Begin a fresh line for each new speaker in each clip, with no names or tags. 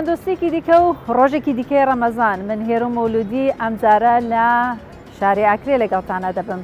چەندۆستێکی دیکە و ڕۆژێکی دیکەی ڕەمەزان من هێرۆ مەولودی ئەمجارە لە شاری ئاکرێ لەگەڵتانە دەبم.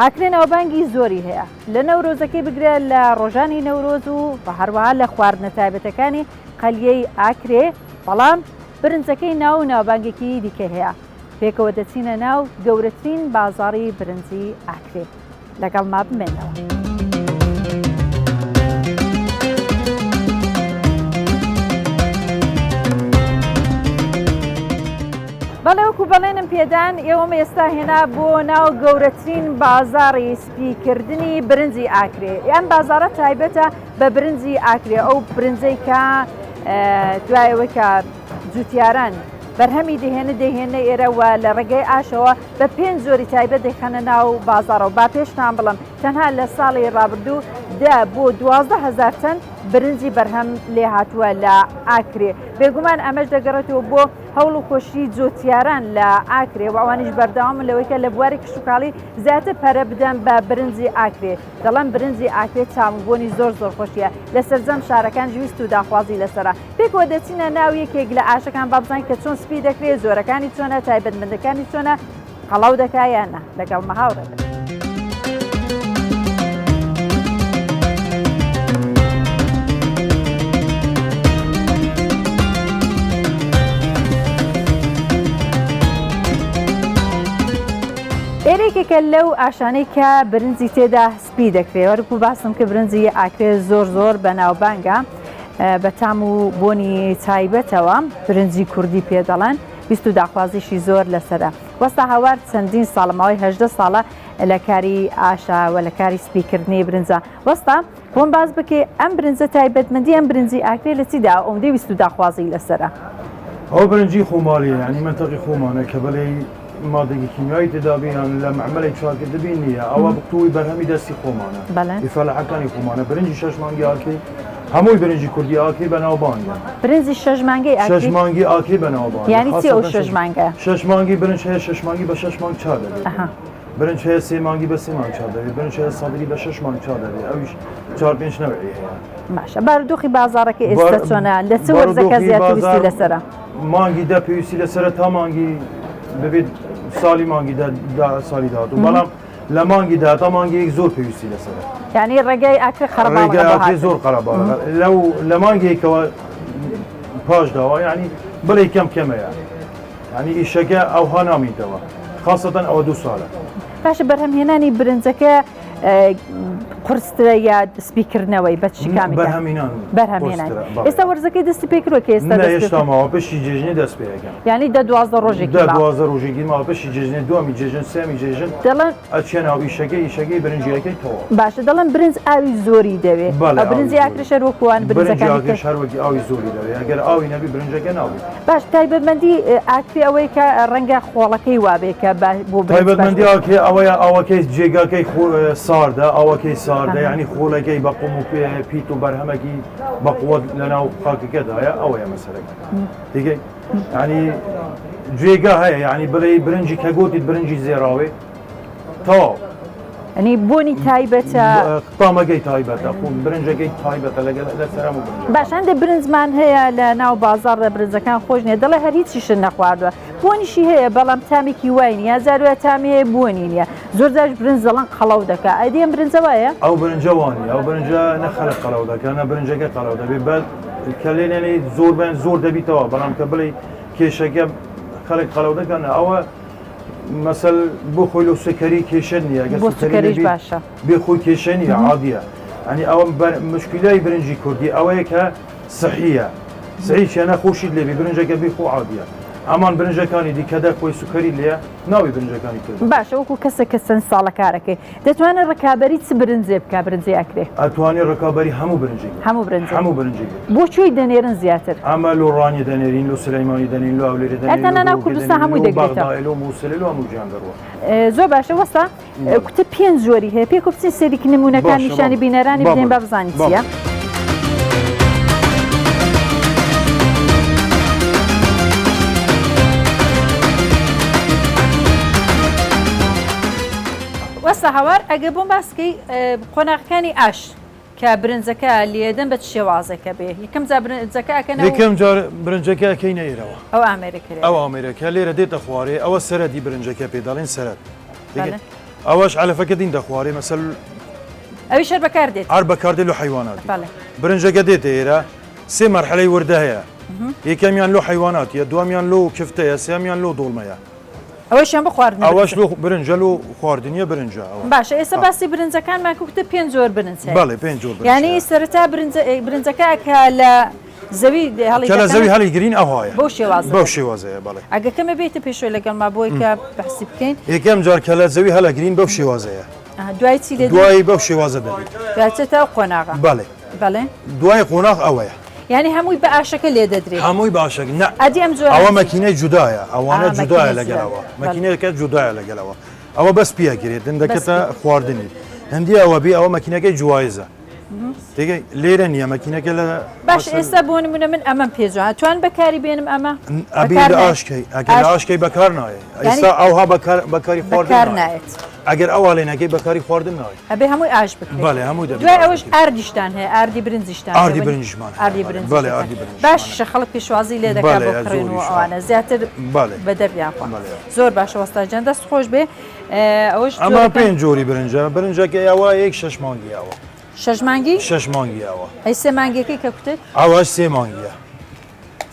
ئاکرێ ناوبانگی زۆری هەیە لە نەورۆزەکەی بگرە لە ڕۆژانی نەورۆز و بە هەروەها لە خواردنە تایبەتەکانی قەلیەی ئاکرێ بەڵام برنجەکەی ناو و ناوبانگێکی دیکەی هەیە پێکەوە دەچینە ناو گەورەترین بازاڕی برنجی ئاکرێ. لەگەڵما بمێنەوە. بەڵێ وەکو بەڵێنم پێدان ئێوەم ئێستا هێنا بۆ ناو گەورەترین بازاڕی سپیکردنی برنجی ئاکرێ یان بازاڕە تایبەتە بە برنجی ئاکرێ ئەو برنجەی کە دوای ئەوەی کە جوتیاران بەرهەمی دەهێنن دەیهێننە ئێرە و لە ڕێگەی ئاشەوە بە پێنج جۆری تایبەت دەیخەنە ناو بازاڕەوە. با پێشتان بڵێم تەنها لە ساڵی ڕابردوو دە بۆ 12 هەزار تەن برنجی بەرهەم لێ هاتووە لە ئاکرێ. بێگومان ئەمەش دەگەڕێتەوە بۆ هەوڵ و کۆششی جوتیاران لە ئاکرێ و ئەوانیش بەردەوامن لەوەی کە لە بواری کشتوکاڵی زیاتر پەرە بدەن بە برنجی ئاکرێ. دەڵێن برنجی ئاکرێ تام و بۆنی زۆر زۆر خۆشیە، لە سەرجەم شارەکانیش ویست و داخوازی لەسەرە. پێکەوە دەچینە ناو یەکێک لە ئاشەکان با بزانین کە چۆن سپی دەکرێت جۆرەکانی چۆنە تایبەتمەندەکانی چۆنە قەڵەو دەکا یان نا لەگەڵمە هاوڕێ بن. ئێرە یەکێکە لەو ئاشانەی کە برنجی تێدا سپی دەکرێت وەرکو باسم کە برنجی ئاکرێ زۆر زۆر بەناوبانگە بە تام و بۆنی تایبەتەوە برنجی کوردی پێ دەڵێن، ویست و داخوازیشی زۆر لەسەرە. وەستا هاوار چەندین ساڵە، ماوەی 18 ساڵە لە کاری ئاشە و لە کاری سپیکردنی برنجە. وەستا بۆم باس بکەی ئەم برنجە تایبەتمەندی ئەم برنجی ئاکرێ لە چیدا ئەوەندەی ویست و داخوازی لەسەرە؟
ئەوە برنجی خۆماڵیە یانی مەنتەقی خۆمانە کە بەڵێی مادەێکی کیمیایی تێدا بی یان لە مەعمەلێک چاکردبی نییە ئەوە بقوی بەرهەمی دەستی خۆمانە ی فەلاحەکانی خۆمانە برنجی شەش مانگی ئاکرێ هەمووی برنجی کوردی ئاکرێ بەناوبانگە.
برنجی شەش مانگەی ئاکرێ؟
شەش مانگی ئاکرێ بەناوبانگە.
یانی چی ئەو شەش مانگە؟
شەش مانگی برنج هەیە شەش مانگی بە شەش مانگ چا دەبێت. برنج هەیە سێ مانگی بە سێ مانگ چا دەبێت برنج هەیە سەدری بە شەش مانگ چا دەبێت ئەویش چوار پێنج نەوعی هەیە.
باشە بارودۆخی بازاڕەکە ئێستا چۆنە لە چ وەرزەکە زیاتر ویستی لەسەرە؟
مانگی دە پێویستی لەسەرە تا مانگی ببێت ساڵی مانگی دە ساڵی داهاتوو بەڵام لە مانگی دا تا مانگی یەک زۆر پێویستی لەسەرە.
یانی ڕێگای ئاکرێ قەرەباڵغە
بۆ هاتن. زۆر قەرەباڵغە لەو لە مانگی یەکەوە پاش داوە یانی بڵێ کەم کەمەیە یانی ئیشەکە ئەوها نامینتەوە خاسەتەن ئەوە دوو ساڵە.
باشە بەرهەمهێنانی برنجەکە قورسترە یا سپیکردنەوەی بە چ کامێکە؟
بەرهەمهێنان
بەرهەمهێنان ئێستا وەرزەکەی دەستی پێ کردووە کە ئێستا
دەست هێشتا ماوە پشتی جێژنی دەست پێ ئەکەن
یعنی دە 12 ڕۆژێکی
دە 12 ڕۆژێکی ماوە پشتی جێژنی دووەمی جێژن سێمی جێژن
دەڵێن
ئەچێ ناو ئیشەکەی ئیشەکەی برنجیەکەی تەواو
باشە دەڵێن برنج ئاوی زۆری دەوێ
بەڵێ
برنجی ئاکرێش هەر وەکوان
برنجەکانی ئاکرێش هەر وەکی ئاوی زۆری دەوێ ئەگەر ئاوی نەبی برنجەکە ناوی
باش تایبەتمەندی ئاکرێ ئەوەیە کە ڕەنگە خۆڵەکەی وابێ کە بۆ برنج باش
تایبەتمەندی ئاکرێ ئەوەیە ئاوەکەی جێگاکەی ساردە ئاوەکەی ساردە یعنی خۆڵەکەی بە قوم و پیت و بەرهەمەکی بە قوت لەناو خاکەکەدایە ئەوەیە مەسەلەکە دیگەی یعنی جێگا هەیە یعنی بڵێ برنجی کە گوتیت برنجی زێراوێ تەواو
ئەنی بۆنی تایبەتە
تامەکەی تایبەتە خۆ برنجەکەی تایبەتە لەگەڵ لەسەر هەموو برنجەکان.
باش هەندێک برنجمان هەیە لە ناو بازاڕدا برنجەکان خۆش نییە دەڵێ هەر هیچیشت نەخواردووە بۆنیشی هەیە بەڵام تامێکی وای نییە جار وایە تامی هەیە بۆنی نییە زۆر جاریش برنج دەڵێن قەڵەو دەکا ئەدی ئەم برنجە وایە؟
ئەو برنجە وا نییە ئەو برنجە نە خەڵک قەڵەو دەکا نە برنجەکە قەڵەو دەبێ بەس کە لێ نەنێی زۆر بەیان زۆر دەبیتەوە بەڵام کە بڵێی کێشەکە خەڵک قەڵەو دەکا نە ئەوە مەسەل بۆ خۆی لۆ سکەری کێشە نییە گەر
بۆ
سکەری
سکەریش
نەبی
باشە.
بێ خۆی کێشە نییە عادیە ئەنی ئەوە مشکلای برنجی کوردی ئەوەیە کە سحیە سحی چیە نەخۆشیت لێبی برنجەکە بی خۆ عادیە ئەمان برنجەکانی دیکە دە خۆی سوکەری لێیە ناوی برنجەکانی تر
باشە وەکو کەسێک کە چەند ساڵە کارەکەی دەتوانێت ڕکابەری چ برنجێ بکا برنجی ئەکرێ؟
ئەتوانێ ڕکابەری هەموو برنجێک بکا.
هەموو برنجێک.
هەموو برنجێک بکا.
بۆ کوێی دەنێرن زیاتر؟
ئەمە لۆ ڕانیە دەنێرین، لۆ سولەیمانی دەنێرین، لۆ هەولێرێ دەنێرین،
تەنها
لۆ
ناو
دهۆکێ
کوردستان
دەنێرین،
هەمووی
لۆ
دەگرێتەوە.
بەغدایێ، لۆ مووسلێ، لۆ هەموو جیهان دەڕوا.
زۆر باشە وەستا کوتە پێنج جۆری هەیە پێکەوە بچین سەیرێکی نموونەکان
باشە
نیشانی
بابە
بینەرانی بدەین
بابە
با بزانین
بابە.
چییە. وەستا هاوار ئەگەر بۆم باس کەی قۆناغەکانی ئاش. کە برنجەکە لێدەن بە چ شێوازێکە بێ؟ یەکەم جار برنجەکە ئەکەنەوە؟
یەکەم جار برنجەکە ئەکەینە ئێرەوە.
ئەو ئامێرە کە لێرە.
ئەو ئامێرە کە لێرە دێتە خوارێ ئەوە سەرەدی برنجەکە پێ دەڵێن سەرەد. ئەوەش عەلەفەکە دین دەخوارێ مەسەل.
ئەویش هەر بەکار دێت.
هەر بەکار دێت لۆ حەیواناتی. برنجەکە دێتە ئێرە سێ مەرحەلەی وردە هەیە. یەکەمیان لۆ حەیواناتیە، دووەمیان لۆ کفتەیە، سێیەمیان لۆ دۆڵمەیە.
ئەوەشیان بۆ خواردنە
ئەوەش لۆ برنجە لۆ خواردنیە برنجە ئەوە.
باشە ئێستا باسی برنجەکانمان کرد وتت پێنج جۆر برنج هەیە.
بەڵێ پێنج جۆر برنج
یانی سەرەتا برنجەکە کە لە زەوی هەڵی
کە لە زەوی هەڵیگرین ئەوهایە.
بەو شێوازە.
بەو شێوازەیە بەڵێ.
ئەگەر کەمێ بێیتە پێشەوە لەگەڵما بۆی کە بەحسی بکەین.
یەکەم جار کە لە زەوی هەڵەگرین بەو شێوازەیە.
دوای چی لێ
دوای بەو شێوازە دەبێت.
دوای چێتە ئەو قۆناغە.
بەڵێ.
بەڵێ.
دوای قۆناغ ئەوەیە.
یانی هەمووی بە ئاشەکە لێ دەدرێ.
هەمووی بە ئاشەکە نا.
ئەدی ئەم جۆرە
ئەوە مەکینەی جودایە ئەوانە جودایە لەگەڵەوە مەکینەکە جودایە لەگەڵەوە ئەوە بەس پیاگرێت دەکەتە خواردنی هەندی ئەوە بی ئەوە مەکینەکەی جوایزە تێگەی لێرە نییە مەکینەکە لە
باش ئێستا بۆ نمونە من ئەمەم پێجوان توان بەکاری بێنم ئەمە
ئەبی لە ئاشکەی ئەگەر لە ئاشکەی بەکار نایە ئێستا ئەوها بەکار بەکاری خواردن
نایەت
ئەگەر ئەوا لێ نەکەی بەکاری خواردن نایە
ئەبێ هەمووی ئاش بکرێت
بەڵێ هەمووی دەبێ
دوای ئەوەش ئاردیشتان هەیە ئاردی برنجیشتان هەیە
ئاردی برنجمان هەیە
ئاردی برنج
بەڵێ ئاردی برنج
باشیشە خەڵک پێشوازی لێ دەکات بۆ کڕین و ئەوانە زیاتر
بەڵێ
بە دەمیان خوا زۆر باشە وەستا گیان دەست خۆش بێ ئەوەش
ئەمە پێنج جۆری برنجە برنجەکە ئەوە یەک شەش مانگی ئەوە
شەش مانگی
شەش مانگی ئەوە
ئەی سێ مانگیەکەی کە کوتت
ئەوەش سێ مانگیە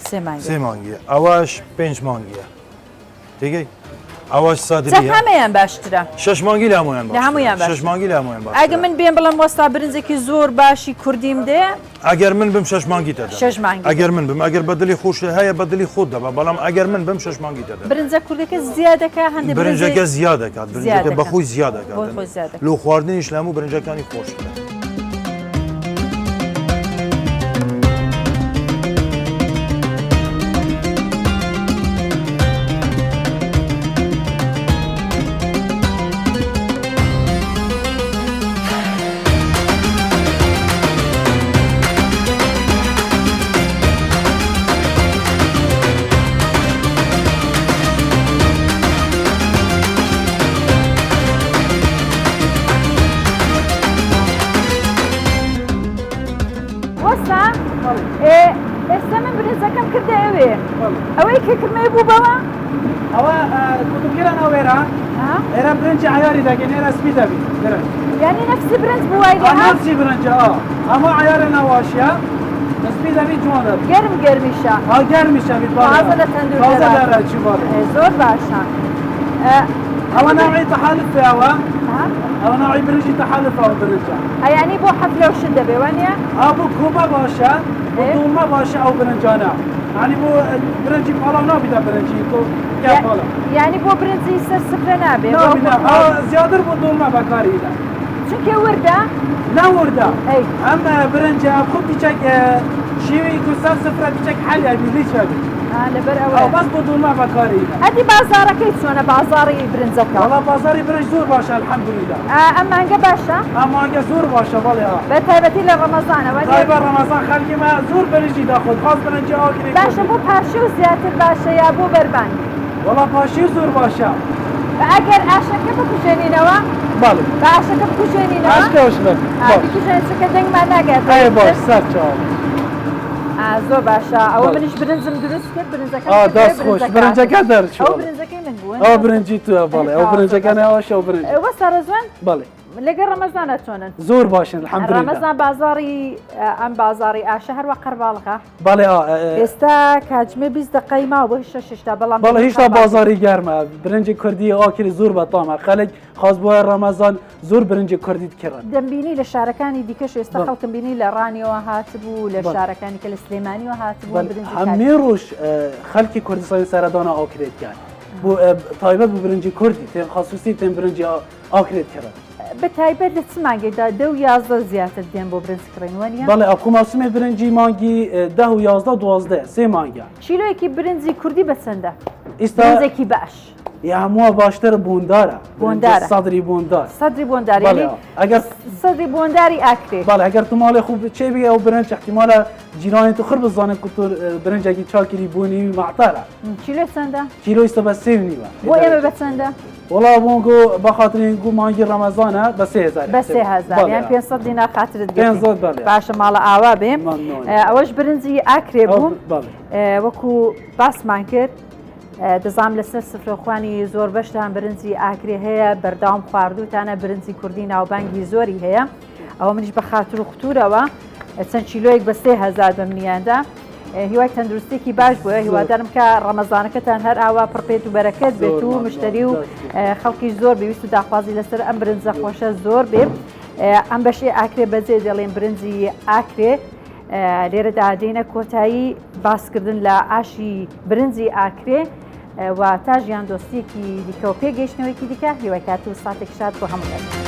سێ مانگی
سێ مانگیە ئەوەش پێنج مانگیە تێگەی ئەوەش
سادریە جا کامەیان باشترە؟
شەش مانگی لە هەموویان
لە هەموویان
باشترە. شەش مانگی لە هەموویان باشترە.
ئەگە من بێم بڵێم وەستا برنجێکی زۆر باشی کوردیم دێ؟
ئەگەر من بم شەش مانگی تەدەم.
شەش مانگی.
ئەگەر من بم ئەگەر بە دڵی خۆشت هەیە بە دڵی خۆت دەبە بەڵام ئەگەر من بم شەش مانگی تەدەم.
برنجە کوردەکە زیاد دەکا هەندێ
برنجەکە زیاد دەکات برنجەکە بە خۆی زیاد دەکات.
بۆ خۆی زیاد دەکات.
لۆ خواردنیش لە هەموو برنجەکانی خۆشترە.
وەستا ئێ ئێستا من برنجەکەم کردە ئەوێ ئەوەی کە کردمەوێ بوو بەوە
ئەوە کوتم کرا ناو ئێرە ئێرە برنجی عیاری دەکەین ئێرە سپی دەبی برنج
یعنی نفسی برنج بوو وای لێ
نفسی برنج ئا ئەمە عیارە ناواشیە سپی دەبی جوان دەبی
گەرم گەرمیشە
ها گەرمیشە بیت
تازە لە تەندوور
تازە دەرەچی بەڵێ
زۆر باشە
ئەوە ناوی تەحالف ئەوە ئەوە ناوی برنجی تەحالف ئەوە برنجە
ئەیانی بۆ حەفلە و شت دەبێ وانە
ئا بۆ کوبە باشە بۆ دۆڵمە باشە ئەو برنجانە یانی بۆ برنجی پاڵاو نابیتە برنجی تۆ پاڵاو
یانی بۆ برنجی سەر سفرە نابێ
زیاتر بۆ دۆڵمە بەکاری
چونکە وردە
نا وردە ئەم برنجە خۆ پیچەک شێوەی کو سەر سفرە پیچەک حەل ئەبی لیچ ئەبی
لەبەر ئەوە
بەس بۆ دۆڵمە بەکاری
ئەدی بازاڕەکەی چۆنە بازاڕی برنجەکە؟
وەڵا بازاڕی برنج زۆر باشە الحمدللە.
ئەم مانگە باشە؟
ئەم مانگە زۆر باشە بەڵێ ئا.
بە تایبەتی لە ڕەمەزانە وانیە؟
تایبەت ڕەمەزان خەڵکی مە زۆر برنجی دەخۆت خاس برنجی ئاکرێ
کوردی. باشە بۆ پارشێو زیاتر باشە یا بۆ بەربانگ؟
وەڵا پارشێو زۆر باشە.
ئەگەر ئاشەکە بکوژێنینەوە؟
بەڵێ.
با ئاشەکە بکوژێنینەوە؟
ئاشکەوش بەڵێ.
ئا بکوژێنین چونکە دەنگمان ناگاتە.
ئەی باش سەر چاو.
ئا زۆر باشە ئەوە منیش برنجم دروست کرد برنجەکەم
ئا دەست خۆش برنجەکە دەرچوو
ئەو برنجەکەی من بوو
ئەو برنجی تو بەڵێ ئەو برنجەکە ناوەش ئەو برنج
وەستا ڕەزوان
بەڵێ
لەگەر ڕەمەزانە چۆنن
زۆر باشن الحمدلله
ڕەمەزان بازاڕی ئەم بازاڕی ئاشە هەروە قەرباڵغە
بەڵێ
ئێستا کاتژمێر 20 دقەی ماوە بۆ هێشتا ششتا بەڵام
بەڵێ هیشتا بازاری گەرمە برنجی کوردی ئاکری زۆر بەتامە خەڵک خاص بۆ ڕەمەزان زۆر برنجی کوردی دکڕن.
دەمبینی لە شارەکانی دیکەش ئێستا خەڵکم بینی لە ڕانیەوە هاتبوو لە شارەکانی کە لە سلێمانیەوە هاتبوو برنجی
هەمێ ڕۆژ خەڵکی کوردستانی سەردانە ئاکرێت کەن بۆ تایبەت بۆ برنجی کوردی تێن خاسوسی تێن برنجی ئاکرێت کڕن.
بە تایبەت لە چ مانگێکدا دە و 11 زیاتر دێن بۆ برنج کڕین وانە؟
بەڵێ ئەخۆ مەوسمی برنجی مانگی دە و 11 و 12 سێ مانگە.
کیلۆیەکی برنجی کوردی بە چەندە؟
ئیستا
برنجێکی باش.
یا هەمووە باشتر بۆندارە
بۆندارە
سەدری بۆندار
سەدری بۆندار یعنی
ئەگەر
سەدری بۆنداری ئاکرێ
بەڵێ ئەگەر تو ماڵێ خو چێ بی ئەو برنج احتیمالە جیرانی تو خر بزانێت کو تو برنجێکی چاکری بوونی مەعتەرە
کیلۆ چەندە
کیلۆی سە بە سێ و نیوە
بۆ ئێمە بە چەندە؟
وەڵا بۆنگۆ بە خاتری گو مانگی ڕەمەزانە بە 3000
بە 3000 یان 500 دینار خاترت گرتین باشە ماڵە ئاوا بێ ئەوەش برنجی ئاکرێ بوو وەکو باسمان کرد دەزانم لەسەر سفرەخوانی زۆر بەشتان برنجی ئاکرێ هەیە بەردەوام خواردوتانە برنجی کوردی ناوبانگی زۆری هەیە ئەوە منیش بە خاتر و ختورەوە چەند کیلۆیەک بە 3000 بە منیاندا هیوای تەندروستێکی باش بووە هیوادارم کە ڕەمەزانەکەتان هەر ئاوا پڕپێت و بەرەکەت بێت و مشتری و خەڵکی زۆر بێویست و داخوازی لەسەر ئەم برنجە خۆشە زۆر بێ ئەم بەشی ئاکرێ بەجێ دەڵێن برنجی ئاکرێ لێرەدا دێنە کۆتایی باسکردن لە ئاشی برنجی ئاکرێ و تا ژیان دۆستیەکی دیکە و پێگەیشتنەوەیکی دیکە هیوای کات و ساتێک شاد بۆ هەموو.